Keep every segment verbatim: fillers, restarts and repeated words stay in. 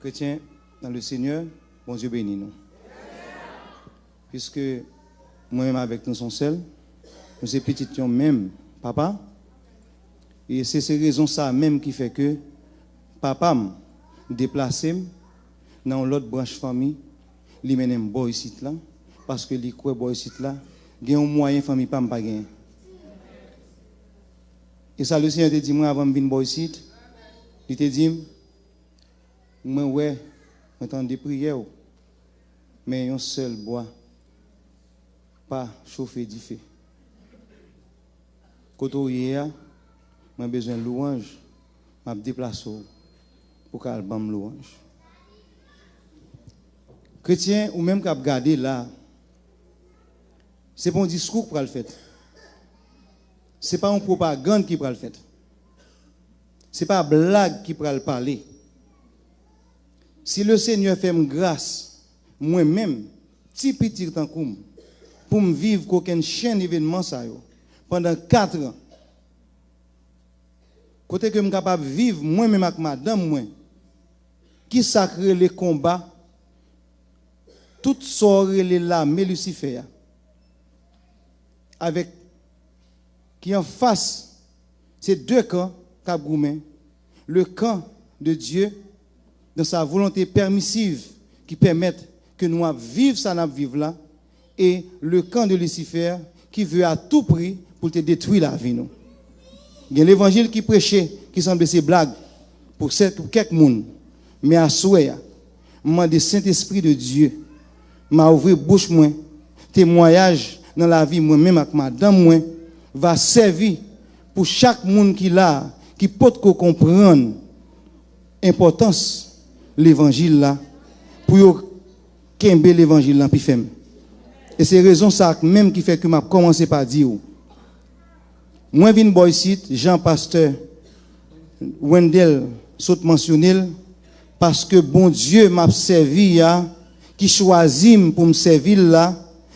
Kretyen nan le Senyè, Bondye beni nou. Piske mwen menm avèk nou se yon sèl, nou se pitit yon menm papa, e se, se rezon sa menm ki fè ke papa m deplase m nan yon lòt branch fanmi, li mennen m bò isit la, paske li kwè bò isit la gen yon mwayen fanmi pa m pa genyen. E sa le Senyè te di mwen avan m vin bò isit, li te di m, mwen wè, mwen tande priyè w, men yon sèl bwa pa chofe dife. Kote w ye a, mwen bezwen lwanj, m ap deplase w pou ka al ban m lwanj. Kretyen, ou menm k ap gade la, se pa yon diskou k pral fèt. Se pa yon pwopagann ki pral fèt. Se pa blag ki pral pale. Si le Senyè fè m gras, mwen menm, ti piti tankou m, pou m viv kokenn chenn evènman sa yo pandan kat an, kote ke m kapab viv mwen menm ak madanm mwen, ki sa k rele konba, tout sa w rele lame Lisifè a, avèk ki anfas se de kan k ap goumen, le camp de Dieu dans sa volonté permissive ki pèmèt ke nou ap viv sa n ap viv la, e le camp de Lucifer qui veut à tout prix pou l te detwi lavi nou. Gen levanjil ki preche ki sanble se blag pou sè-, pou kèk moun, men aswè a, m mande Sentespri de Dye, m a ouvri bouch mwen, temwayaj nan lavi mwen menm ak madanm mwen va sèvi pou chak moun ki la a, ki potko konprann enpòtans levanjil la, pou yo kenbe levanjil lan pi fèm. E se rezon sa a menm ki fè ke m ap kòmanse pa di w, mwen vin bò isit, jan pastè Wendell sot mansyone l, paske Bondye m ap sèvi a, ki chwazi m pou m sèvi l la,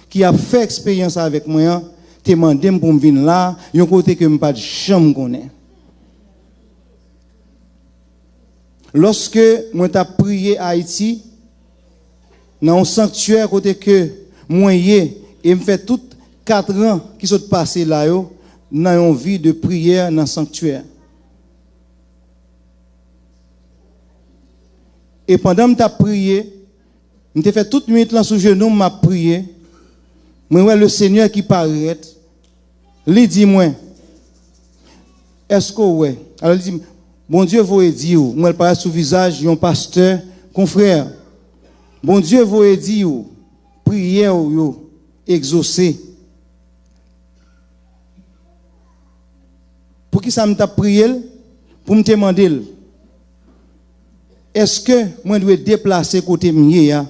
ki ap fè eksperyans avèk mwen an, te mande m pou m vin la, yon kote ke m pa t janm konnen. Lòske mwen t ap priye Ayiti, nan yon sanktyè kote ke mwen ye, e m fè tout kat an ki sot pase la yo nan yon vi de priyè nan sanktyè. E pandan m t ap priye, m te fè tout nuit lan sou jenou m, m ap priye. Mwen wè le Senyè ki parèt. Li di mwen, èske w wè? Alò, li di m, Bondye voye di w, m wè l parèt sou vizaj yon pastè, konfrè. Bondye voye di w, priyè w yo egzose. Poukisa m t ap priye l? Pou m te mande l, èske mwen dwe deplase kote m ye a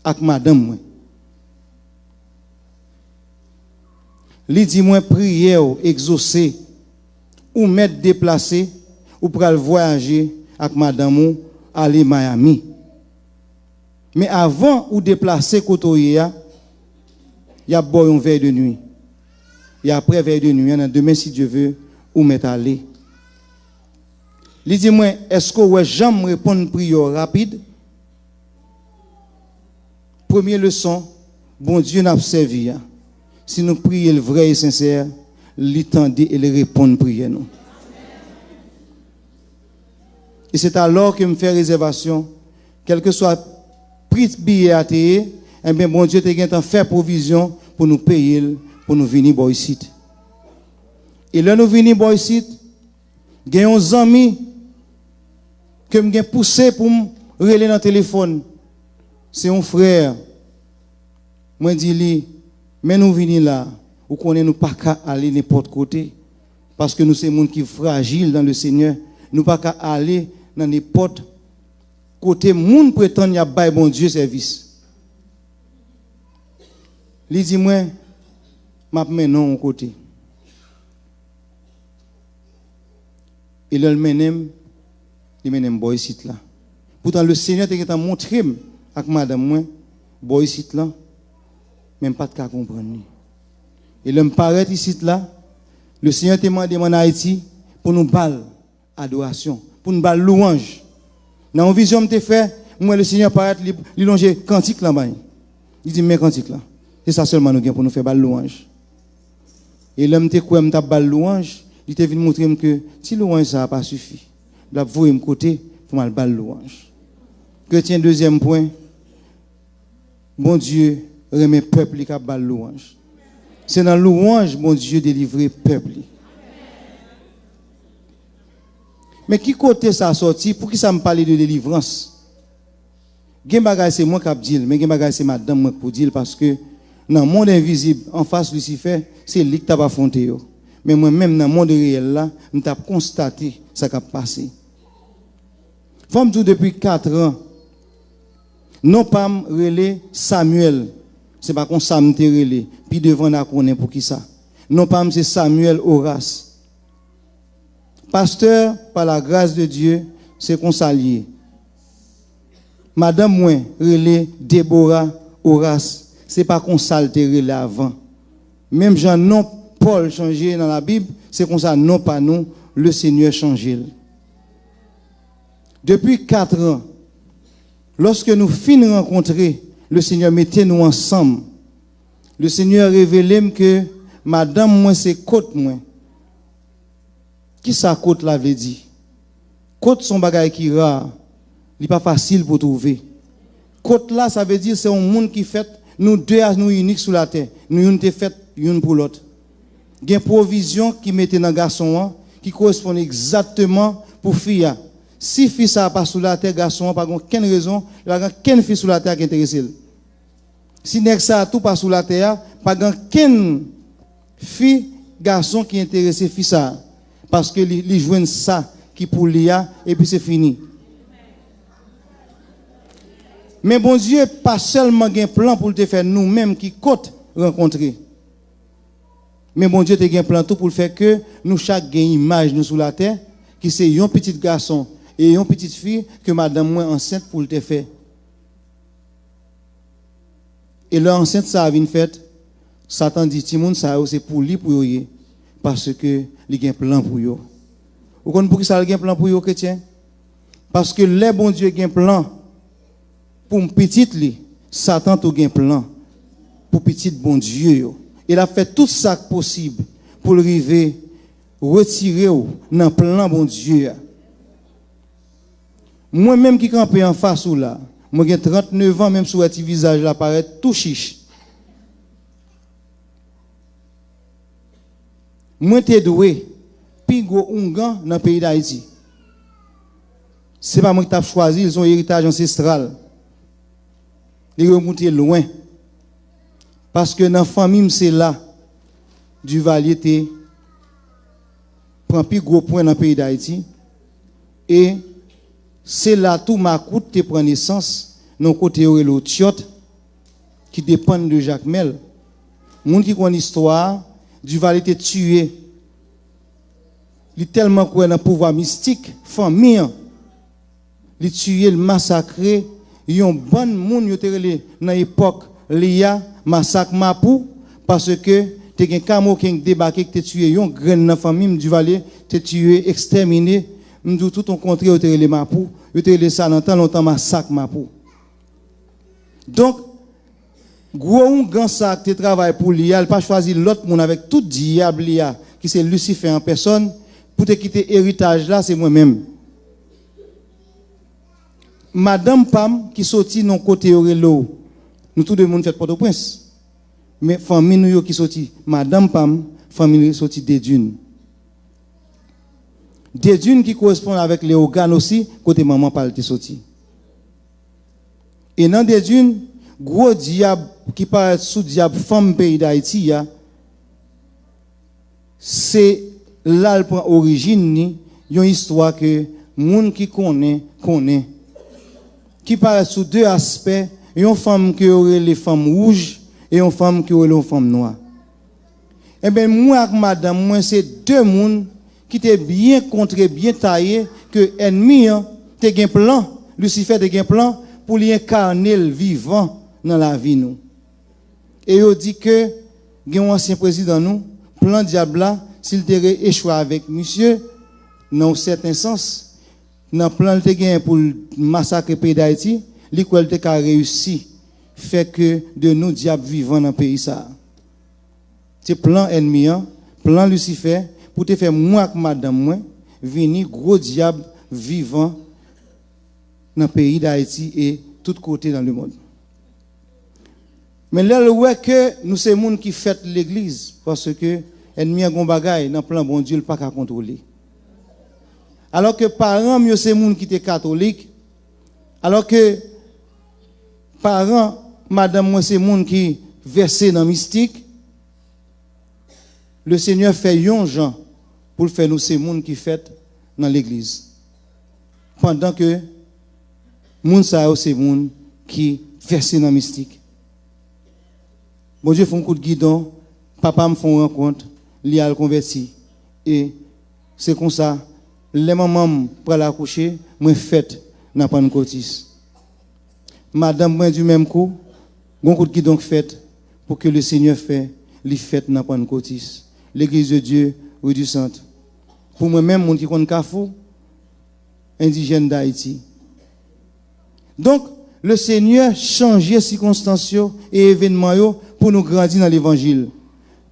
ak madanm mwen? Li di mwen, priyè w egzose, ou mèt deplase, ou pral vwayaje ak madanm ou ale Miami. Men avan ou deplase kote w ye a, y ap ba w yon vèy de nwi. E aprè vèy de nwi an, nan demen, si Dye ve, ou mèt ale. Li di mwen, èske w wè jan m reponn priyè w rapid? Premye leson, Bondye n ap sèvi a, si nou priye l vrè e sensè, li tande e li reponn priyè nou. E se alò ke m fè rezèvasyon, kèlkeswa pri biyè a te ye, enben, Bondye te gentan fè pwovizyon pou nou peye l, pou nou vini bò isit. E lè nou vini bò isit, gen yon zanmi ke m gen pouse pou m rele nan telefòn. Se yon frè. Mwen di li, men nou vini la, ou konnen nou pa ka ale nenpòt kote, paske nou se moun ki frajil dans le Seigneur, nou pa ka ale nan nenpòt kote moun pretann y ap bay Bondye sèvis. Li di mwen, m ap mennen w yon kote. E lè l mennen m, li mennen m bò isit la. Poutan, le Senyè te gentan montre m ak madanm mwen bò isit la, men m pa t ka konprann li. E lè m parèt isit la, le Senyè te mande m ann Ayiti pou nou ba l adorasyon, pou n ba l lwanj. Nan yon vizyon m te fè, M wè Lesenyè parèt, li, li lonje kantik lan bay. Li di, "Men kantik la. Se sa sèlman nou gen pou nou fè, ba l lwanj." E lè m te kwè m t ap ba l lwanj, li te vin montre m ke ti lwanj sa a pa sifi. L ap voye m kote pou m al ba l lwanj. Kretyen, dezyèm pwen, Bondye renmen pèp li k ap ba l lwanj. Se nan lwanj Bondye delivre pèp li. Men ki kote sa sòti? Poukisa m pale de delivrans? Gen bagay se mwen k ap di l, men gen bagay se madanm mwen k pou di l, paske nan mond envizib, anfas Lisifè, se li k t ap afwonte yo. Men mwen menm, nan mond reyèl la, m t ap konstate sa k ap pase. Fò m di w, depi katran, non pa m rele Samuel. Se pa konsa m te rele. Pi devan, n a konnen poukisa. Non pa m se Samuel Horace. Pastè, pa la gras de Dye, se konsa l ye. Madanm mwen rele Deborah Horace. Se pa konsa l te rele avan. Menm jan non Pòl chanje nan Labib, se konsa non pa nou, Lesenyè chanje l. Depi katran, lòske nou fin rankontre, Lesenyè mete nou ansanm. Lesenyè revele m ke madanm mwen se kot mwen. Kisa kot la vle di? Kot se yon bagay ki ra, li pa fasil pou twouve. Kot la, sa vle di se yon moun ki fèt, nou de a nou inik sou latè, nou youn te fèt youn pou lòt. Gen pwovizyon ki mete nan gason an, ki koresponn egzakteman pou fi a. Si fi sa a pa sou latè, gason an pa gen okenn rezon, li pa gen okenn fi sou latè a ki enterese l. Si nèg sa a tou pa sou latè a, pa gen kenn fi, gason ki enterese fi sa a, paske li, li jwenn sa ki pou li a, epi se fini. Men Bondye pa sèlman gen plan pou l te fè nou menm ki kot rankontre. Men Bondye te gen plan tou pou l fè ke nou chak gen imaj nou sou latè, ki se yon pitit gason e yon pitit fi ke madanm mwen ansent pou l te fè. E lè ansent sa a vin fèt, Satan di, "Timoun sa yo, se pou li pou yo ye, paske li gen plan pou yo." Ou konn poukisa l gen plan pou yo, kretyen? Paske lè Bondye gen plan pou pitit li, Satan tou gen plan pou pitit Bondye yo. E l ap fè tout sa k posib pou l rive retire w nan plan Bondye a. Mwen menm ki kanpe anfas ou la, mwen gen trannnev an, menm si w wè ti vizaj la parèt tou chich. Mwen te dwe pi gwo oungan nan peyi Dayiti. Se pa mwen ki t ap chwazi l, se yon eritaj ansestral. Li remonte lwen. Paske nan fanmi m, se la Duvalier te pran pi gwo pwen nan peyi Dayiti. E se la tou makout te pran nesans, nan kote yo rele Otyòt, ki depann de Jakmèl. Moun ki konn istwa a, Duvalier te tiye, li tèlman kwè nan pouvwa mistik fanmi an, li tiye, l masakre yon bann moun yo te rele nan epòk li a Masak Mapou, paske te gen Kamoken k debake, k te tiye yon grenn nan fanmi m, Duvalier te tiye, ekstèmine. M di w, tout yon kontre yo te rele Mapou, yo te rele sa nan tan lontan Masak Mapou. Donk, gwo oungan sa a k te travay pou li a, l pa chwazi lòt moun avèk tout dyab li a, ki se Lisifè an pèsòn, pou te kite eritaj la, se mwen menm. Madanm pa m ki soti nan kote yo rele w, nou tou de moun fèt Pòtoprens. Men fanmi nou yo ki soti, madanm pa m, fanmi li soti Dedune. Dedune ki koresponn avèk Leyogàn osi, kote manman pa l te soti. E nan Dedune, gwo dyab ki parèt sou dyab fanm peyi Dayiti a, se la l pran orijin li, yon istwa ke moun ki konnen, konnen. Ki parèt sou de aspè, yon fanm ke yo rele fanm wouj e yon fanm ke yo rele yon fanm nwa. Enben, mwen ak madanm mwen se de moun ki te byen kontre, byen taye, ke ènmi an te gen plan, Lisifè te gen plan pou li enkane l vivan nan lavi nou. E yo di ke gen yon ansyen prezidan nou, plan dyab la, si l te re-, echwe avèk misye, nan yon sèten sans, Nan plan l te genyen pou l masakre peyi Dayiti, li kwè l te ka reyisi fè ke de nou dyab vivan nan peyi sa a. Se plan ènmi an, plan Lisifè, pou te fè mwen ak madanm mwen vini gwo dyab vivan nan peyi Dayiti e tout kote nan lemonn. Men lè l wè ke nou se moun ki fèt legliz, paske ènmi an gon bagay nan plan Bondye l pa ka kontwole. Alòske paran m yo se moun ki te katolik, alòske paran madanm mwen se moun ki vèse nan mistik, Lesenyè fè yon jan pou l fè nou se moun ki fèt nan legliz. Pandan ke moun sa yo se moun ki vèse nan mistik. Bondye fè yon kout gidon, papa m fè yon rankont, li al konvèti. E se konsa, lè manman m pral akouche, mwen fèt nan Pannkotis. Madanm mwen di menm kou, gon kout gidon k fèt pou ke Lesenyè fè li fèt nan Pannkotis, Legliz de Dye, Rue du Centre. Pou mwen menm, moun ki konn Kafou, endijèn Dayiti. Donk, Lesenyè chanje sikonstans yo e evènman yo pou nou grandi nan levanjil.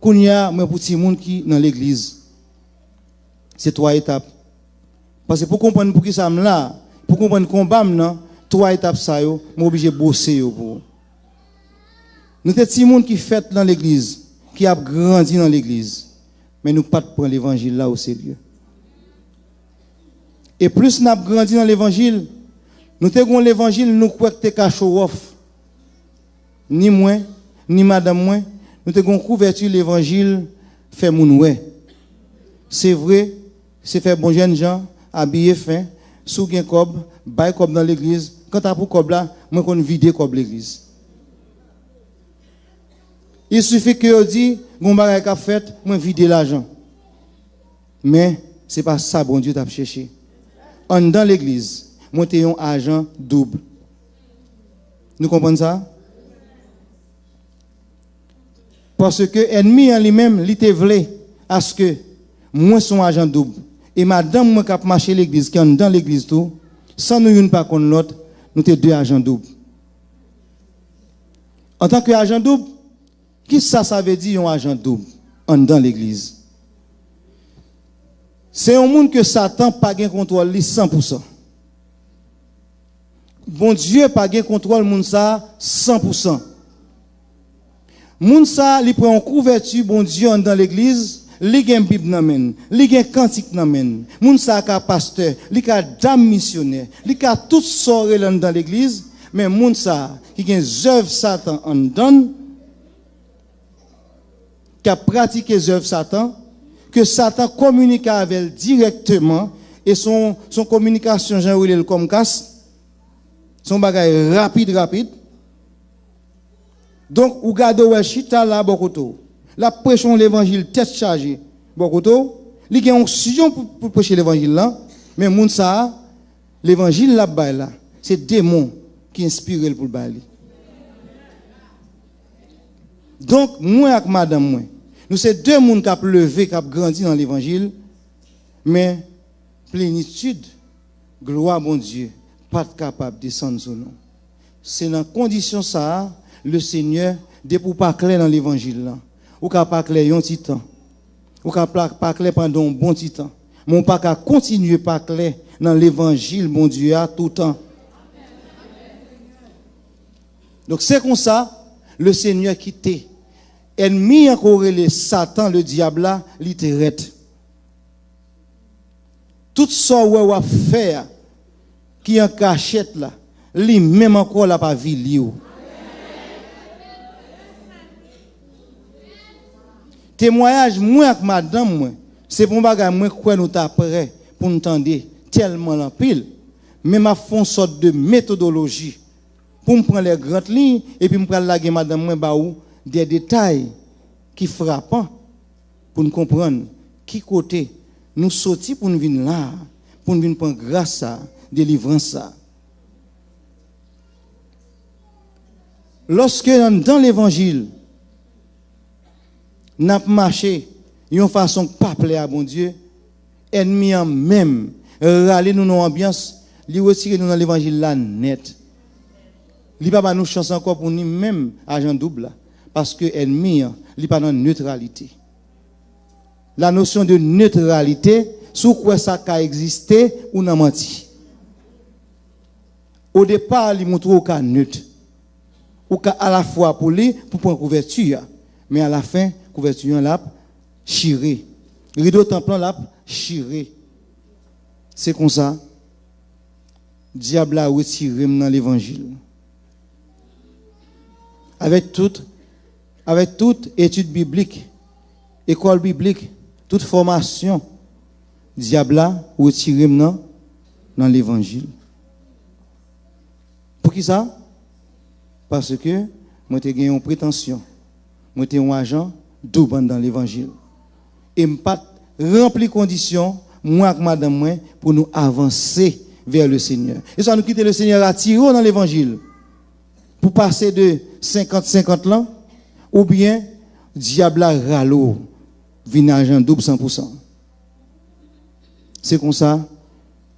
Kounye a, mwen pou timoun ki nan legliz. Se twa etap. Paske pou konprann poukisa m la, pou konprann konba m nan, twa etap sa yo, m oblije bwose yo pou ou. Nou te timoun ki fèt nan legliz, ki ap grandi nan legliz, men nou pa t pran levanjil la oserye. E plis n ap grandi nan levanjil, nou te gen yon levanjil nou kwè k te ka show off. Ni mwen, ni madanm mwen, nou te gen yon kouvèti levanjil fè moun wè. Se vre, se fè bon jènjan, abiye fen, si w gen kòb, bay kòb nan legliz, kanta pou kòb la, mwen konn vide kòb legliz. Il suffit ke yo di, gon bagay k ap fèt, mwen vide lajan. Men, se pa sa Bondye t ap chèche. Anndan legliz, mwen te yon ajan doub. Nou konprann sa? Paske ènmi an li menm, li te vle aske mwen se yon ajan doub. E madanm mwen k ap mache legliz, ki anndan legliz tou, san nou youn pa konn lòt, nou te de ajan doub. Antanke ajan doub, kisa sa vle di yon ajan doub anndan legliz? Se yon moun ke Satan pa gen kontwòl li san pou san. Bondye pa gen kontwòl moun sa a san pou san. Moun sa a, li pran yon kouvèti Bondye anndan legliz, li gen Bib nan men l, li gen kantik nan men l. Moun sa a ka pastè, li ka dam misyonè, li ka tout sa w rele anndan legliz, men moun sa a ki gen zèv Satan anndan l, k ap pratike zèv Satan, ke Satan kominike avè l dirèkteman, e se yon, se yon kominikasyon, jan yo rele l, kòmkas, se yon bagay rapid, rapid. Donk, ou gade w wè l chita la bò kote w. L ap preche yon levanjil tèt chaje bò kote w. Li gen onksyon pou, pou preche levanjil lan, men moun sa a, levanjil l ap bay la, se demon ki enspire l pou l bay li. Donk, mwen ak madanm mwen, nou se de moun k ap leve, k ap grandi nan levanjil, men plenitid glwa Bondye pa t kapab desann sou nou. Se nan kondisyon sa a, Lesenyè, depi w pa klè nan levanjil lan, ou ka pa klè yon ti tan, ou ka pa, pa klè pandan yon bon ti tan, men w pa ka kontinye pa klè nan levanjil Bondye a toutan. Donk, se konsa, Lesenyè kite ènmi an ke w rele Satan, ledyab la, li trèt. Tout sa w wè w ap fè a, ki an kachèt la, li menm ankò l ap avili w. Temwayaj mwen ak madanm mwen, se pa yon bagay mwen kwè nou ta prè pou n tande, tèlman l anpil. Men m ap fè yon sòt de metodoloji pou m pran les grandes lignes, epi m pral lage madanm mwen ba ou de detay ki frapan pou n konprann ki kote nou soti pou n vin la a, pou n vin pran gras sa a, delivrans sa a. Lòske anndan levanjil, n ap mache yon fason k pa plè a Bondye, ènmi an menm, rale nou nan yon anbyans, li retire nou nan levanjil la nèt. Li pa ba nou chans ankò pou ni menm ajan doub la, paske ènmi an, li pa nan netralite. La notion de neutralité, si w kwè sa ka egziste, ou nan manti. O depa, li montre w ka nèt. Ou ka alafwa pou li, pou pran kouvèti a. Men alafen, kouvèti an l ap chire. Rido tanp lan l ap chire. Se konsa, dyab la retire m nan levanjil. Avèk tout, avèk tout etid biblik, ekòl biblik, tout fòmasyon, dyab la retire m nan, nan levanjil. Poukisa? Paske mwen te gen yon pretansyon. Mwen te yon ajan doub anndan levanjil. E m pa t ranpli kondisyon, mwen ak madanm mwen, pou nou avanse vers le Seigneur. E swa nou kite le Seigneur atire w nan levanjil pou pase de senkant senkant lan, oubyen dyab la rale w vin ajan doub san pou san. Se konsa,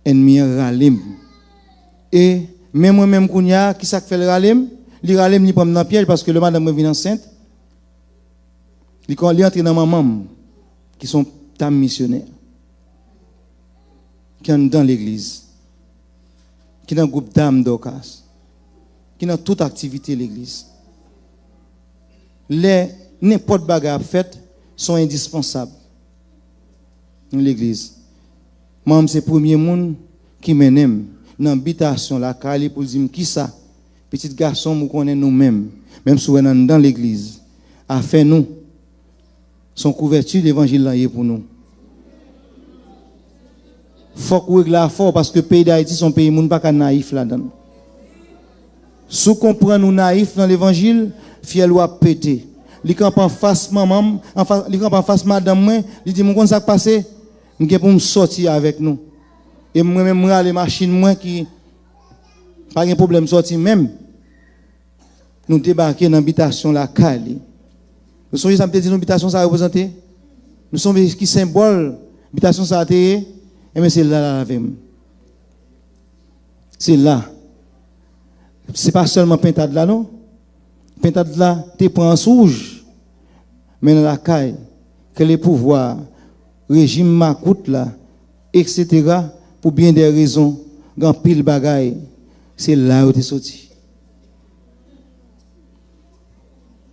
ènmi an rale m. E men mwen menm kounye a, ki sa k fè l rale m? Li rale m, li pran m nan pyèj, paske lè madanm mwen vin ansent, li, kon, li antre nan manman m, ki se yon dam misyonè, ki anndan legliz, ki nan gwoup dam Dòkas, ki nan tout aktivite legliz. Lè nenpòt bagay ap fèt, se yon endispansab nan legliz. Manman m se premye moun ki mennen m nan bitasyon lakay li pou l di m kisa pitit gason m, ou konnen nou menm, menm si w wè n anndan legliz, afè nou, se yon kouvèti levanjil lan ye pou nou. Fòk ou regle afè w, paske peyi Dayiti se yon peyi moun pa ka nayif ladan l. Si w konprann ou nayif nan levanjil, fyèl ou ap pete. Li kanpe anfas manman m, anfa-, li kanpe anfas madanm mwen, li di m, ou konn sa k pase? M gen pou m sòti avèk nou. E mwen menm, m rale machin mwen ki pa gen pwoblèm sòti menm. Nou debake nan bitasyon lakay li. Nou sonje sa m te di nou bitasyon sa a reprezante? Nou sonje ki senbòl bitasyon sa a te ye? Enben, se la l al avè m. Se la. Se pa sèlman pentad la, non. Pentad la te pran answouj. Men nan lakay, kle pouvwa, rejim makout la, etsetera, pou byen dè rezon, gen anpil bagay, se la yo te soti.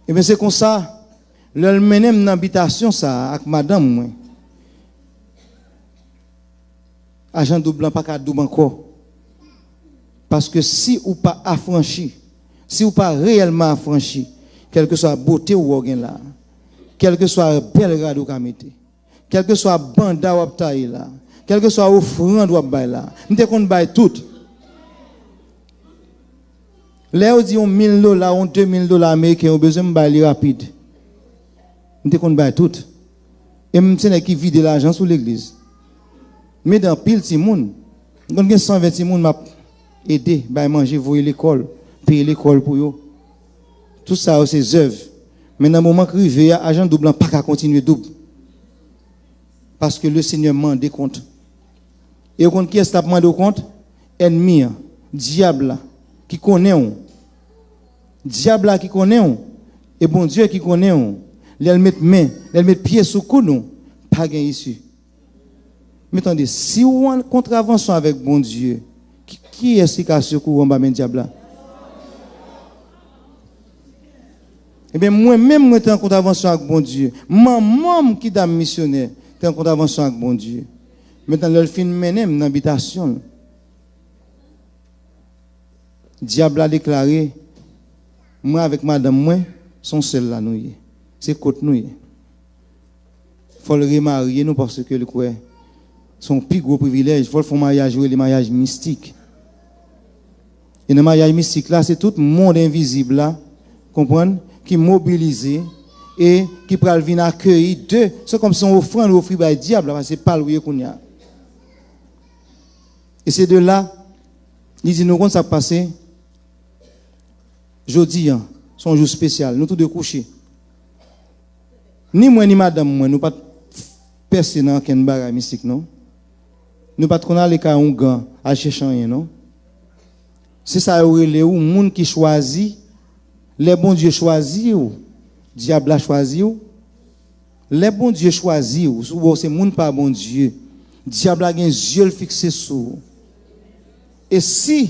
Ebyen, se konsa, lè l mennen m nan bitasyon sa a ak madanm mwen, ajan doub lan pa ka doub ankò. Paske si ou pa afranchi, si ou pa reyèlman afranchi, kèlkeswa bote w wè w gen la, kèlkeswa bèl rad ou ka mete, kèlkeswa banda w ap taye la, kèlkeswa ofrann w ap bay la, m te konn bay tout. Lè yo di yon mil dola, yon de mil dola ameriken, yo bezwen m bay li rapid. M te konn bay tout. E m se nèg ki vide lajan sou legliz. M ede anpil timoun. M konn gen san ven timoun m ap ede, bay manje, voye lekòl, peye lekòl pou yo. Tout sa yo se zèv. Men nan moman k rive a, ajan doub lan pa ka kontinye doub. Paske le Senyè mande kont. E ou konn kiyès l ap mande w kont? Ènmi an, dyab la, ki konnen w. Dyab la ki konnen w, e Bondye ki konnen w. Lè l met men, lè l met pye sou kou nou, pa gen isi. Men tande, si w an kontravansyon avèk Bondye, ki, kiyès ki ka sekou w anba men dyab la? Ebyen, mwen menm, mwen te an kontravansyon ak Bondye. Manman m, ki dam misyonè, te an kontravansyon ak Bondye. Mentnan, lè l fin mennen m nan bitasyon l, dyab la deklare, mwen avèk madanm mwen, se yon sèl la nou ye. Se kot nou ye. Fò l remarye nou paske li kwè se yon pi gwo privilèj. Fò l fè yon maryaj, yo rele maryaj mistik. E nan maryaj mistik la, se tout mond envizib la, konprann, ki mobilize e ki pral vin akeyi de, se kòmsi yon ofrann ou ofri bay dyab la, paske se pa l ou ye kounye a. E se de la, li di nou konn sa k pase, jodi a, se yon jou espesyal, nou tou de kouche. Ni mwen ni madanm mwen, nou pa t pèse nan okenn bagay mistik, non. Nou pa t konn ale kay oungan al chèche anyen, non. Se sa yo rele ou moun ki chwazi. Lè Bondye chwazi w, dyab la chwazi w. Lè Bondye chwazi w, si w wè w se moun pa Bondye, dyab la gen zye l fikse sou ou. E si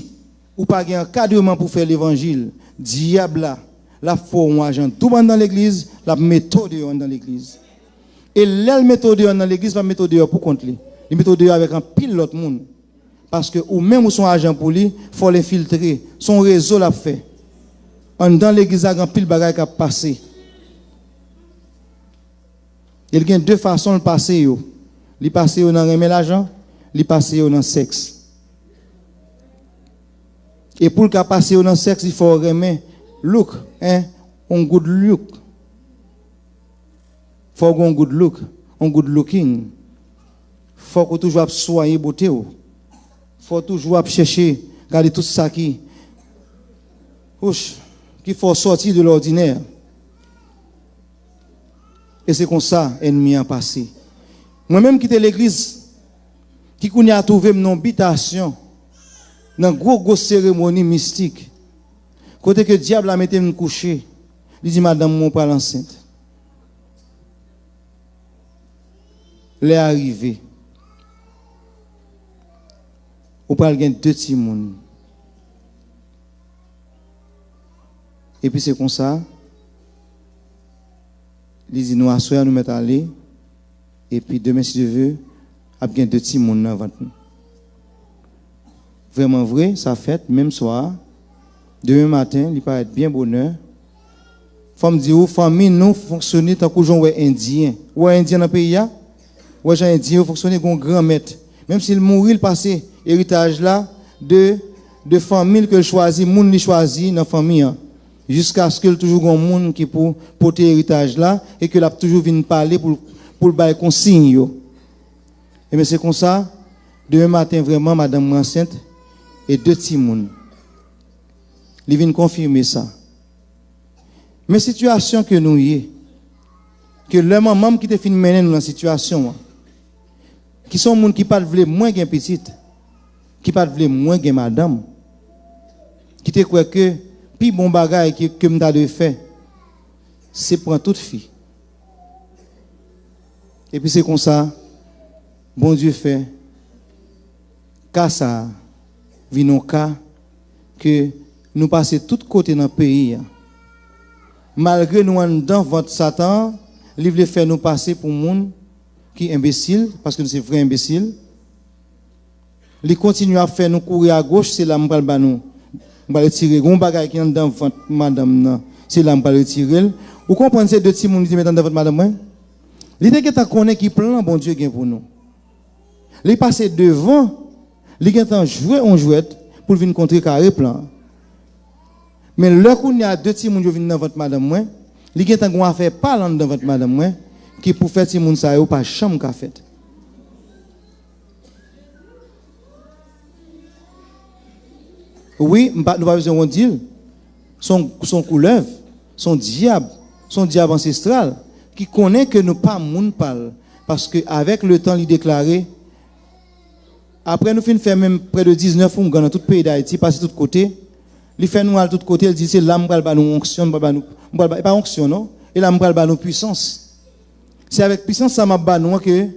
ou pa gen ankadreman pou fè levanjil, dyab la, l ap fè w yon ajan doub anndan legliz, l ap mete w deyò anndan legliz. E lè l mete w deyò anndan legliz, l pa mete w deyò pou kont li. Li mete w deyò avèk anpil lòt moun. Paske ou menm ou se yon ajan pou li, fò l enfiltre. Se yon rezo l ap fè. Anndan legliz la, gen anpil bagay k ap pase. E l gen de fason l pase yo. Li pase yo nan renmen lajan, li pase yo nan sèks. E pou l ka pase yo nan sèks, li fè w renmen look, en, yon good look. Fò w gen yon good look, yon good looking. Fòk ou toujou ap swaye bote w. Fò w toujou ap chèche gade tout sa ki, ouch, ki fè w sòti de lòdinè. E se konsa ènmi an pase. Mwen menm ki te legliz, ki kounye a twouve m nan yon bitasyon, nan gwo, gwo seremoni mistik, kote ke dyab la mete m kouche, li di, "Madanm mwen, ou pral ansent." Lè a rive, ou pral gen de timoun. Epi se konsa, li di nou, "Aswè a nou mèt ale, epi demen, si Dye ve, ap gen de timoun nan vant nou." Vrèman vre, sa fèt menm swa a. Demen maten, li parèt byen bonè. Fò m di w, fanmi nou fonksyone tankou jan w wè Endyen. Ou wè Endyen nan peyi a? Ou wè jan Endyen yo fonksyone, gen yon granmèt. Menm si l mouri, l pase eritaj la de, de fanmi l ke l chwazi, moun li chwazi nan fanmi an. Jiskaske l toujou gen yon moun ki pou pote eritaj la e ke l ap toujou vin pale pou, pou l bay konsiy yo. Ebyen, se konsa, demen maten, vrèman, madanm mwen ansent e de timoun. Li vin konfime sa. Men sitiyasyon ke nou ye, ke lè manman m ki te fin mennen nou nan sitiyasyon an, ki se yon moun ki pa t vle mwen gen pitit, ki pa t vle mwen gen madanm, ki te kwè ke pi bon bagay ke, ke m ta dwe fè, se pran tout fi. Epi se konsa, Bondye fè ka sa a vin yon ka ke nou pase tout kote nan peyi a. Malgre nou anndan vant Satan an, li vle fè nou pase pou moun ki enbesil, paske nou se vrè enbesil. Li kontinye ap fè nou kouri agoch, se la m pral ba nou. M pral retire yon bagay ki anndan vant madanm nan. Se la m pral retire l. Ou konprann se de timoun li te met anndan vant madanm mwen? Li te gentan konnen ki plan Bondye gen pou nou. Li pase devan, li gentan jwe yon jwèt pou l vin kontrekare plan an. Men lè kounye a de timoun yo vin nan vant madanm mwen, li gentan gen yon afè pa l anndan vant madanm mwen, ki pou fè timoun sa yo pa janm ka fèt. Wi, m pa, nou pa bezwen wonn di l. Se yon, se yon koulèv, se yon dyab, se yon dyab ansestral ki konnen ke nou pa moun pa l. Paske avèk letan li deklare, apre nou fin fè menm prè de diznèf oungan nan tout peyi Dayiti, pase tout kote, li fè nou al tout kote, li di, "Se la m pral ba nou onksyon, m pral ba nou, m pral ba, e pa onksyon non, e la m pral ba nou pwisans." Se avèk pwisans sa m ap ba nou an ke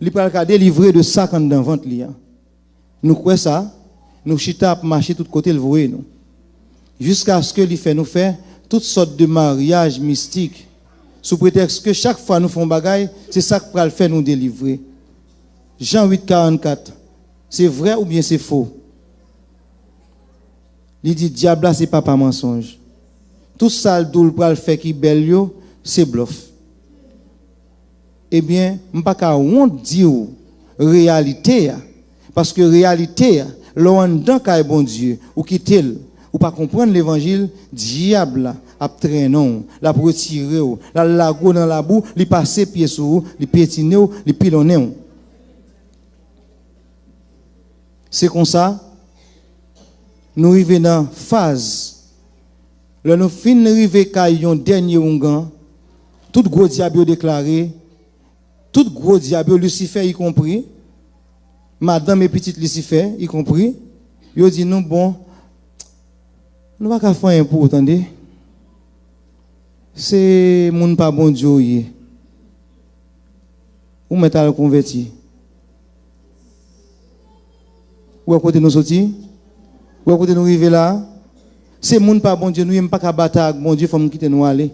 li pral ka delivre de sa k anndan vant li an. Nou kwè sa, nou chita ap mache tout kote l voye nou. Jiskaske li fè nou fè tout sòt de maryaj mistik, sou pretèks ke chak fwa nou fè yon bagay, se sa k pral fè nou delivre. Jan uit karannkat, se vrè oubyen se fo? Li di dyab la se papa mansonj. Tout sa l di w l pral fè ki bèl yo, se blòf. Ebyen, m pa ka wont di w reyalite a, paske reyalite a, lè w anndan kay Bondye, ou kite l, ou pa konprann levanjil, dyab la ap trennen w, l ap retire w, l al lage w nan labou, li pase pye sou ou, li pyetine w, li pilonnen w. Se konsa, nou rive nan faz. Lè nou fin rive kay yon dènye oungan, tout gwo dyab yo deklare, tout gwo dyab yo, Lisifè ikonpri, Madanm e pitit Lisifè, ikonpri, yo di nou, bon, nou pa ka fè anyen pou ou, tande. Se moun pa Bondye ou ye. Ou mèt al konvèti. Ou wè kote nou soti? Ou wè kote nou rive la? Se moun pa Bondye nou ye, m pa ka batay ak Bondye, fò m kite nou ale.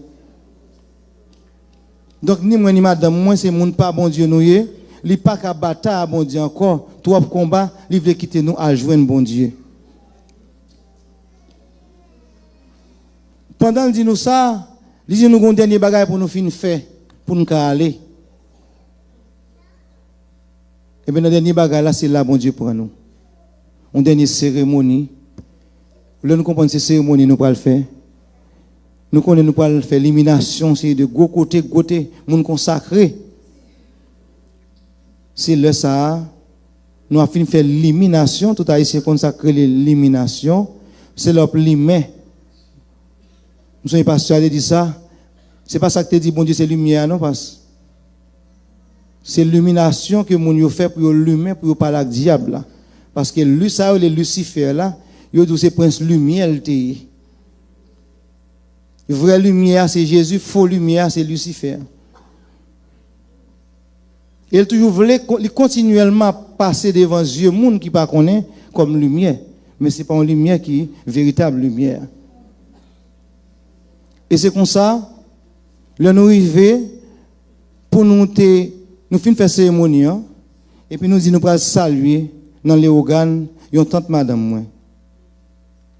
Donk, ni mwen, ni madanm mwen, se moun pa Bondye nou ye. Li pa ka batay a Bondye ankò. Twòp konba, li vle kite nou al jwenn Bondye. Pandan l di nou sa, li di nou gon dènye bagay pou nou fin fè, pou n ka ale. Ebyen, nan dènye bagay la, se la Bondye pran nou. Yon dènye seremoni. Lè nou konprann se seremoni nou pral fè, nou konnen nou pral fè liminasyon, se de gwo kote, kote moun konsakre. Se lè sa a, nou ap fin fè liminasyon, tout Ayisyen konn sa k rele liminasyon, se lè w ap limen. M sonje pastè a te di sa, se pa sa k te di Bondye se limyè a non, pas. Se liminasyon ke moun yo fè pou yo limen, pou yo pale ak dyab la. Paske li sa yo rele Lisifè la, yo di w se prens limyè l te ye. Vrè limyè a se Jezi, fo limyè a se Lisifè. E l toujou vle, li kontinyèlman ap pase devan zye moun ki pa konnen kòm limyè. Men se pa yon limyè ki veritab limyè a. E se konsa, lè nou rive, pou nou te, nou fin fè seremoni an, epi nou di nou pral salye nan Leyogàn yon tant madanm mwen.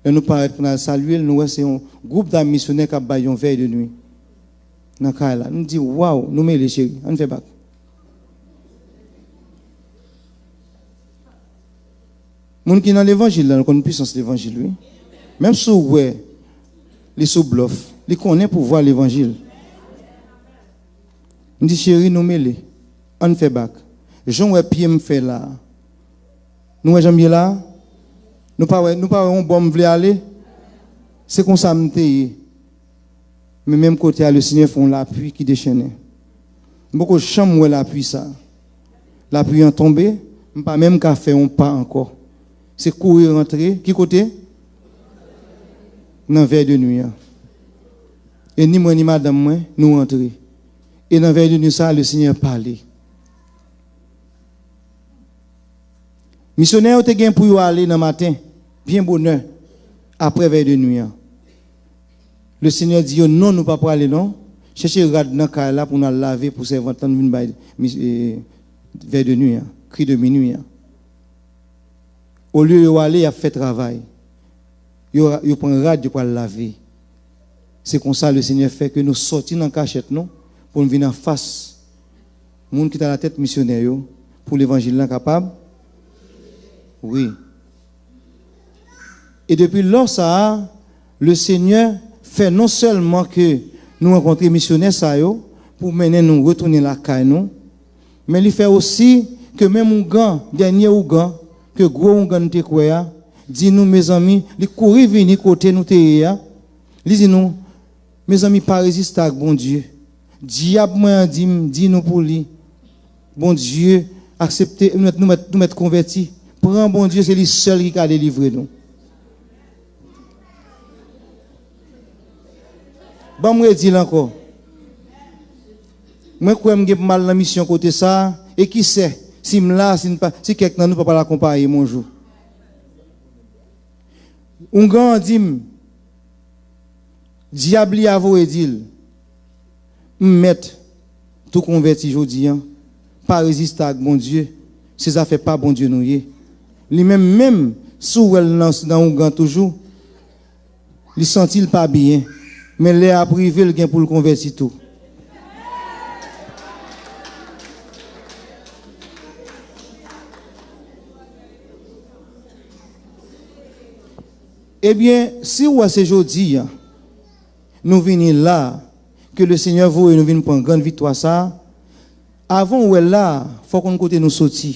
Lè nou parèt pou n al salye l, nou wè se yon gwoup dam misyonè k ap bay yon vèy de nwi nan kay la. Nou di, waw, nou mele cheri, ann fè bak. Moun ki nan levanjil la, l konn pwisans levanjil, wi. Menm si w wè li sou blòf, li konnen pouvwa levanjil. M di, cheri, nou mele. Ann fè bak. Jan w wè pye m fè la a. Nou wè jan m ye la a? Nou pa wè, nou pa wè yon bò m vle ale? Se konsa m te ye. Men menm kote a, Lesenyè fè yon lapli ki dechennen. M poko janm wè lapli sa. Lapli an tonbe, m pa menm ka fè yon pa ankò. Se kouri rantre, ki kote? Nan vèy de nwi an. E ni mwen ni madanm mwen, nou rantre. E nan vèy de nwi sa, Lesenyè pale. Misyonè yo te gen pou yo ale nan maten, byen bonè, apre vèy de nwi an. Lesenyè di yo, non, nou pa prale non. Chèche rad nan kay la pou n al lave pou sèvant lan, nou vin bay mi-, e, vèy de nwi an, kri de minwi an. Olye yo ale, y ap fè travay. Yo, yo pran rad, yo pral lave. Se konsa Lesenyè fè ke nou sòti nan kachèt nou pou n vin anfas moun ki t alatèt misyonè yo, pou levanjil lan kapab. Wi. E depi lò sa a, Lesenyè fè non sèlman ke nou rankontre misyonè sa yo pou mennen nou retounen lakay nou, men li fè osi ke menm oungan, dènye oungan, ke gwo oungan n te kwè a, di nou, mezanmi, li kouri vini kote nou te ye a, li di nou, mezanmi, pa reziste ak Bondye. Dyab mwen an di m, di nou pou li. Bondye, aksepte, nou mèt, nou mèt, nou mèt konvèti. Pran Bondye, se li sèl ki ka delivre nou. Ban m redi l ankò. Mwen kwè m gen pou m al nan misyon kote sa a, e ki sè, si m la, si n pa, si kèk nan nou pa pral akonpaye m yon jou. Oungan an di m, dyab li a voye di l, m mèt tou konvèti jodi a, pa reziste ak Bondye, se zafè pa Bondye nou ye. Li menm menm, si w wè l nan, nan oungan toujou, li santi l pa byen, men lè a ap rive, l gen pou l konvèti tou. Ebyen, si w wè se jodi a, nou vini la, ke Lesenyè voye nou vin pran grann viktwa sa a, avan w wè la, fò w konn kote nou soti.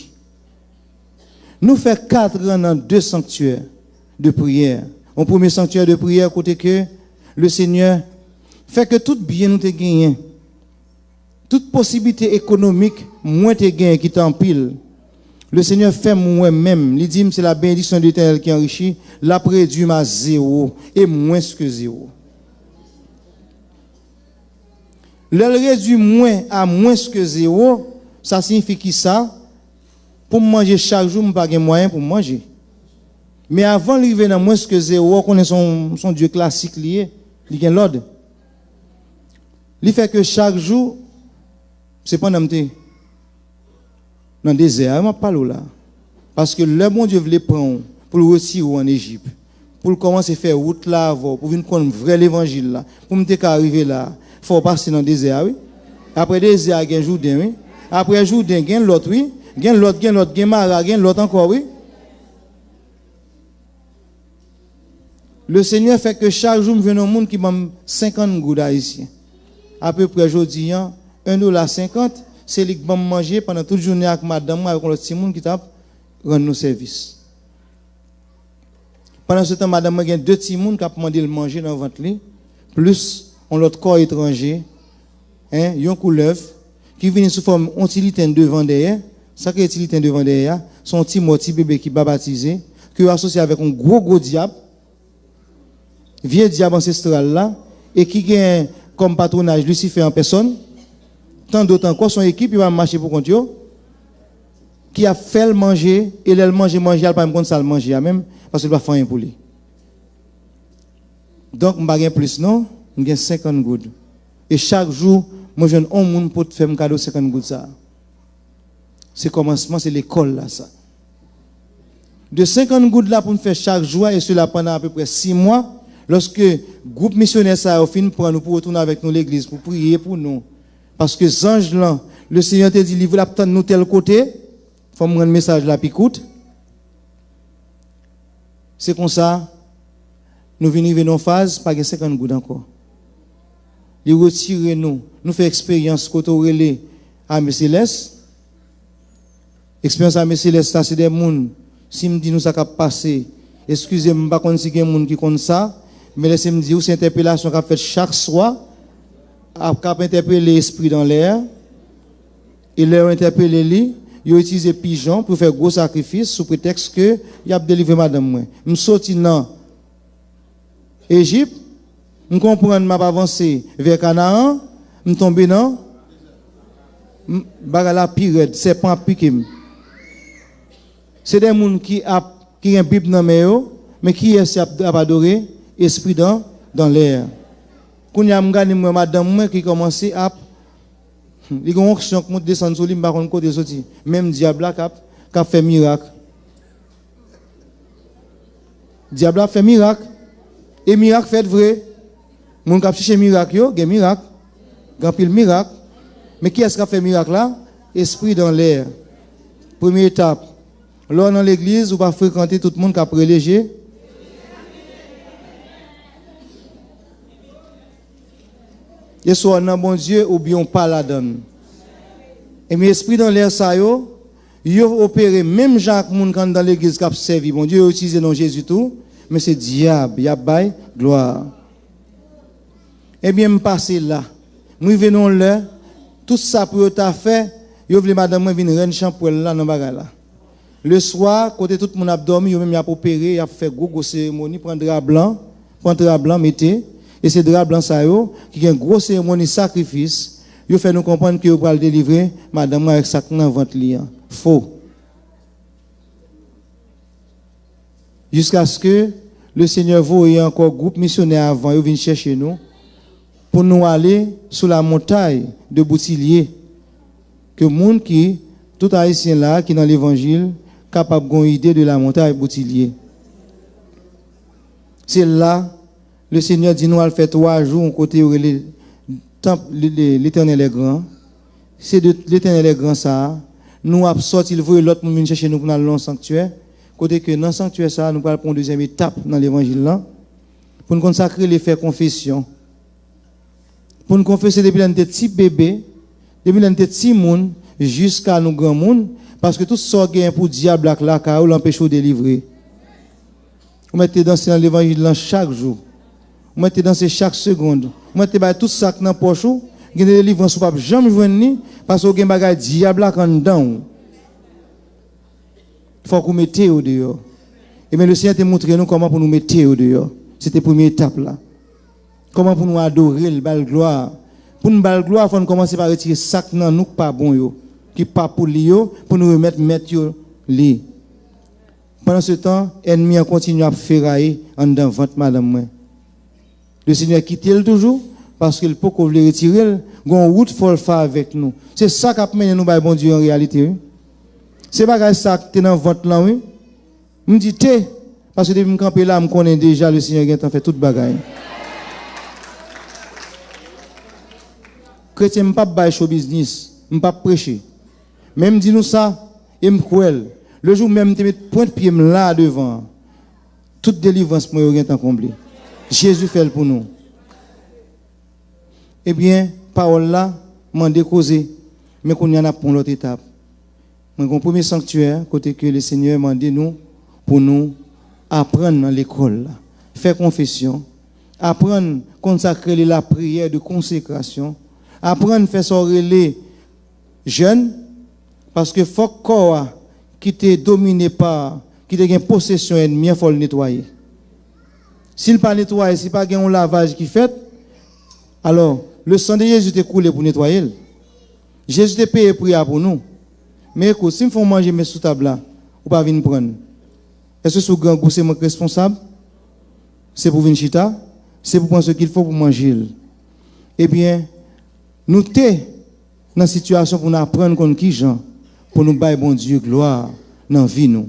Nou fè kat an nan de sanktyè de priyè. Yon premye sanktyè de priyè kote ke Lesenyè fè ke tout byen nou te genyen, tout posiblite ekonomik mwen te genyen ki te anpil, Le Senyè fè m wè menm, li di m, c'est la bénédiction de l'Éternel qui enrichit, l ap redui m a zewo, e mwens ke zewo. Lè l redui mwen a mwens ke zewo, sa siyifi ki sa? Pou m manje chak jou, m pa gen mwayen pou m manje. Men avan l rive nan mwens ke zewo, w konnen se yon, se yon Dye klasik li ye, li gen lòd. Li fè ke chak jou, se pandan m te nan dezè a, m ap pale w la. Paske lè Bondye vle pran w pou l retire w ann Ejip, pou l kòmanse fè wout la avè w, pou w vin konn vrè levanjil la, pou m te ka rive la, fò w pase nan dezè a, wi. Apre dezè a, gen Jouden, wi. Apre Jouden, gen lòt, wi. Gen lòt, gen lòt, gen Mara, gen lòt ankò, wi. Le Senyè fè ke chak jou m jwenn yon moun ki ban m senkant goud ayisyen. Apeprè jodi a, en dola senkant, se li k ban m manje pandan tout jounen ak madanm mwen, avèk yon lòt timoun ki t ap rann nou sèvis. Pandan se tan, madanm mwen gen de timoun k ap mande l manje nan vant li, plis yon lòt kò etranje, en, yon koulèv, ki vini sou fòm yon ti liten devan dèyè. Sa k rele ti liten devan dèyè a? Se yon ti mò, ti bebe ki pa batize, ke yo asosye avèk yon gwo, gwo dyab, vye dyab ansestral la, e ki gen kòm patwonaj Lisifè an pèsòn. Tan dòt ankò, se yon ekip, yo pa mache pou kont yo, ki ap fè l manje, e lè l manje manje a, l pa menm konn sa l manje a menm, paske l pa fè anyen pou li. Donk, m pa gen plis non, m gen senkant goud. E chak jou, mwen jwenn yon moun pot fè m kado senkant goud sa a. Se kòmansman, se lekòl la sa. De senkant goud la pou m fè chak jou a, e sela pandan apeprè sis mwa, lòske gwoup misyonè sa yo fin pran nou pou retounen avèk nou legliz, pou priye pou nou. Paske zanj lan, le Senyè te di li vle ap tann nou tèl kote, fò m rann mesaj la pi kout. Se konsa, nou vin rive nan yon faz, pa gen senkant goud ankò. Li retire nou. Nou fè eksperyans kote w rele ame selès. Eksperyans ame selès la, se de moun, si m di nou sa k ap pase, eskize m, m pa konn si gen moun ki konn sa, men lèse m di w, se entèpelasyon k ap fèt chak swa, ap, k ap entèpele espri dan lè a. E lè yo entèpele li, yo itilize pijon pou fè gwo sakrifis sou pretèks ke y ap delivre madanm mwen. M soti nan Ejip, m konprann m ap avanse vè Kanaran, m tonbe nan, m, bagay la pi rèd, sèpan ap pike m. Se de moun ki ap, ki gen Bib nan men yo, men kiyès y ap, ap adore? Espri dan, dan lè a. Kounye a, m gade, m wè madanm mwen ki kòmanse ap, li gen yon onksyon k monte desann sou li, m pa konn kote l soti. Menm dyab la k ap, k ap fè mirak. Dyab la ap fè mirak. E mirak fèt vre. Moun k ap chèche mirak yo, gen mirak. Gen anpil mirak. Men kiyès k ap fè mirak la? Espri dan lè. Premye etap. Lè w nan legliz, ou pa frekante tout moun k ap rele Je. E swa w nan Bondye oubyen w pa ladan l. Ebyen, espri dan lè sa yo, yo opere menm jan ak moun k anndan legliz k ap sèvi Bondye, yo itilize non Jezi tou, men se dyab y ap bay glwa. Ebyen, m pase la. M rive nan yon lè, tout sa pou yo ta fè, yo vle madanm mwen vin rèn chanpwèl la nan bagay la. Leswa, kote tout moun ap dòmi, yo menm y ap opere, y ap fè gwo, gwo seremoni, pran dra blan, pran dra blan, mete, e se dra blan sa yo, ki gen gwo seremoni sakrifis, yo fè nou konprann ke yo pral delivre madanm mwen avèk sa k nan vant li an. Fo. Jiskaske Lesenyè voye ankò gwoup misyonè avan yo vin chèche nou, pou nou ale sou la montagne de Boutillier, ke moun ki, tout Ayisyen la ki nan levanjil, kapab gon ide de la montagne Boutillier. Se la, Lesenyè di nou al fè twa jou yon kote yo rele Temple de l'Éternel est grand. Se de l'Éternel est grand sa a, nou ap sòti, l voye lòt moun vin chèche nou pou n al nan yon sanktyè, kote ke nan sanktyè sa a, nou pral pran yon dezyèm etap nan levanjil lan, pou n konn sa k rele fè konfesyon. Pou n konfese depi lè n te ti bebe, depi lè n te timoun, jiska nou granmoun, paske tout sa w genyen pou dyab la k lakay ou, l anpeche w delivre. Ou mèt te danse nan levanjil lan chak jou. Ou mèt te danse chak segonn. Ou mèt te bay tout sa k nan pòch ou. Gen de delivrans ou p ap janm jwenn li, paske w gen bagay dyab la k anndan w. Fòk ou mete yo deyò. Ebyen, Lesenyè te montre nou kòman pou nou mete yo deyò. Se te premye etap la. Kòman pou nou adore l, ba l glwa. Pou n ba l glwa, fò n kòmanse pa retire sa k nan nou k pa bon yo, ki pa pou li yo, pou nou remèt mèt yo li. Pandansetan, ènmi an kontinye ap feraye anndan vant madanm mwen. Lesenyè kite l toujou, paske l poko vle retire l, gon wout fò l fè avèk nou. Se sa k ap mennen nou bay Bondye an reyalite, wi. Se bagay sa k te nan vant lan, wi. M di te, paske depi m kanpe la, m konnen deja Lesenyè gentan fè tout bagay. Kretyen, m p ap bay cho biznis, m p ap preche. Men m di nou sa, e m kwè l. Le jou menm m te met pwent pye m la devan an, tout delivrans mwen yo gentan konble. Jezi fè l pou nou. Ebyen, pawòl la mande koze, men kounye a n ap pran lòt etap. Mwen gen yon premye sanktyè kote ke Lesenyè mande nou pou nou aprann nan lekòl la, fè konfesyon, aprann konn sa k rele lapriyè de konsekrasyon, aprann fè sa w rele jèn, paske fòk kò a ki te domine pa, ki te gen posesyon ènmi an, fò l netwaye. Si l pa netwaye, si pa gen yon lavaj ki fèt, alò, le sang de Jésus te koule pou netwaye l. Jezi te peye pri a pou nou. Men ekout, si m fè w manje men sou tab la, ou pa vin pran l, èske si w grangou se mwen k responsab? Se pou w vin chita, se pou w pran ce qu'il faut pou manje l. Ebyen, nou te nan sitiyasyon pou n aprann konn kijan pou nou bay Bondye glwa nan vi nou.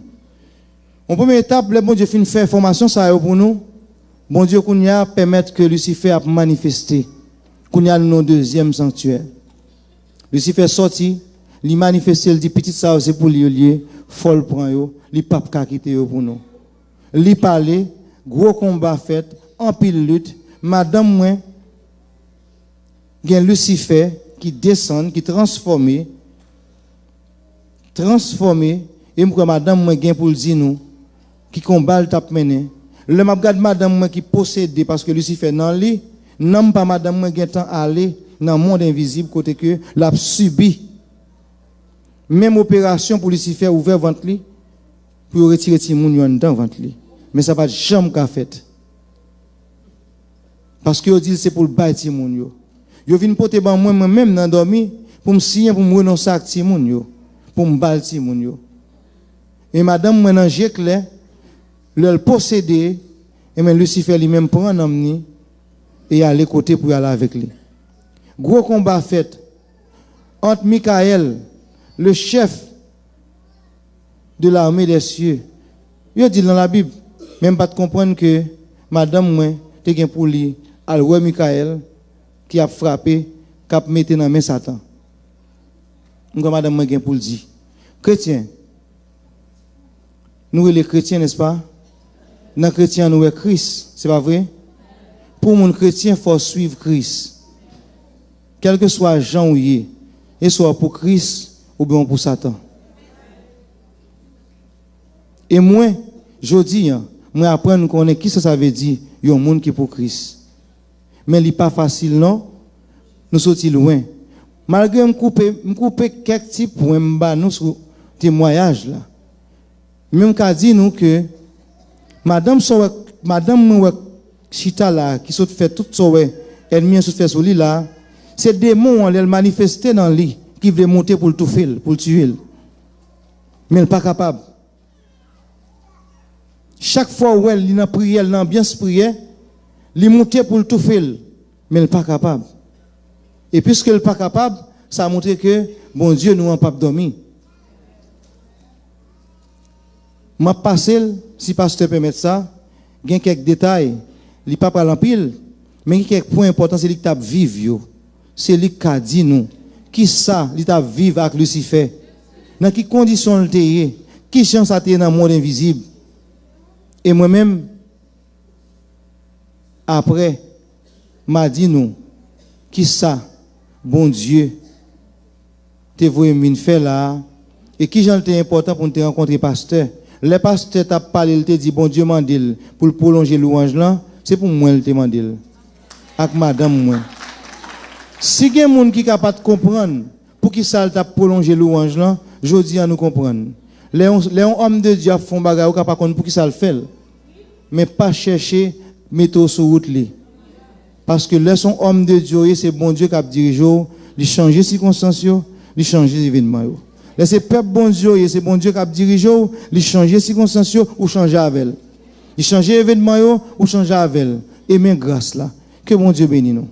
Yon premye etap, lè Bondye fin fè fòmasyon sa yo pou nou, Bondye kounye a pèmèt ke Lisifè ap manifeste. Kounye a nou nan yon dezyèm sanktyè. Lisifè sòti, li manifeste, li di pitit sa yo se pou li yo l ye, fò l pran yo, li p ap ka kite yo pou nou. Li pale, gwo konba fèt, anpil lit, madanm mwen gen Lisifè ki desann, ki transfòme, transfòme, e m kwè madanm mwen gen pou l di nou ki konba l t ap mennen. Lè m ap gad madanm mwen ki posede paske Lisifè nan li, nanm pa madanm mwen gentan ale nan mond envizib kote ke l ap sibi menm operasyon pou Lisifè ouvè vant li, pou yo retire timoun yo anndan vant li. Men sa pa t janm ka fèt. Paske yo di l se pou l bay timoun yo. Yo vin pote ban mwen, mwen menm nan dòmi, pou m siyen, pou m renonse ak timoun yo, pou m ba l timoun yo. E madanm mwen nan je klè, lè l posede, e men Lisifè li menm pran nanm ni e ale kote pou y al avèk li. Gwo konba fèt ant Mikayèl, le chèf de l'armée des cieux. Yo di l nan Labib, men m pa t konprann ke madanm mwen te gen pou li al wè Mikayèl ki ap frape, k ap mete nan men Satan. M kwè madanm mwen gen pou l di. Kretyen, nou rele kretyen, nèspa? Nan kretyen an, nou wè Kris, se pa vre? Pou moun kretyen, fò w swiv Kris. Kèlkeswa jan w ye, e swa w pou Kris oubyen w pou Satan. E mwen, jodi a, mwen aprann konnen kisa sa vle di yon moun ki pou Kris. Men li pa fasil non, nou soti lwen. Malgre m koupe, m koupe kèk ti pwen m ba nou sou temwayaj la. Men m ka di nou ke madanm sa w wè, madanm mwen wè chita la, ki sot fè tout sa w wè ènmi an sot fè sou li la, se demon an lè l manifeste nan li, ki vle monte pou l toufe l, pou l tiye l. Men l pa kapab. Chak fwa w wè l, li nan priyè, l nan anbyans priyè, li moute pou l toufe l, men l pa kapab. E piske l pa kapab, sa montre ke Bondye nou an p ap dòmi. M ap pase l, si pastè pèmèt sa, gen kèk detay, li pa pral anpil, men gen kèk pwen enpòtan, se li ki t ap viv yo. Se li k ka di nou kisa li t ap viv ak Lisifè, nan ki kondisyon l te ye, ki jan sa te ye nan mond envizib. E mwen menm, apre, m a di nou kisa Bondye te voye m vin fè la a, e kijan l te enpòtan pou n te rankontre pastè. Lè pastè t ap pale, l te di Bondye mande l pou l pwolonje lwanj lan, se pou mwen l te mande l, ak madanm mwen. Si gen moun ki ka pa t konprann poukisa l t ap pwolonje lwanj lan, jodi a nou konprann. Lè yon, lè yon òm de Dye ap fè yon bagay, ou ka pa konn poukisa l fè l. Men pa chèche mete w sou wout li. Paske lè se yon òm de Dye w ye, se Bondye k ap dirije w, li chanje sikonstans yo, li chanje evenman yo. Lè se pèp Bondye w ye, se Bondye k ap dirije w, li chanje sikonstans yo, ou chanje avè l. Li chanje evenman yo, ou chanje avè l. E men gras la. Ke Bondye beni nou.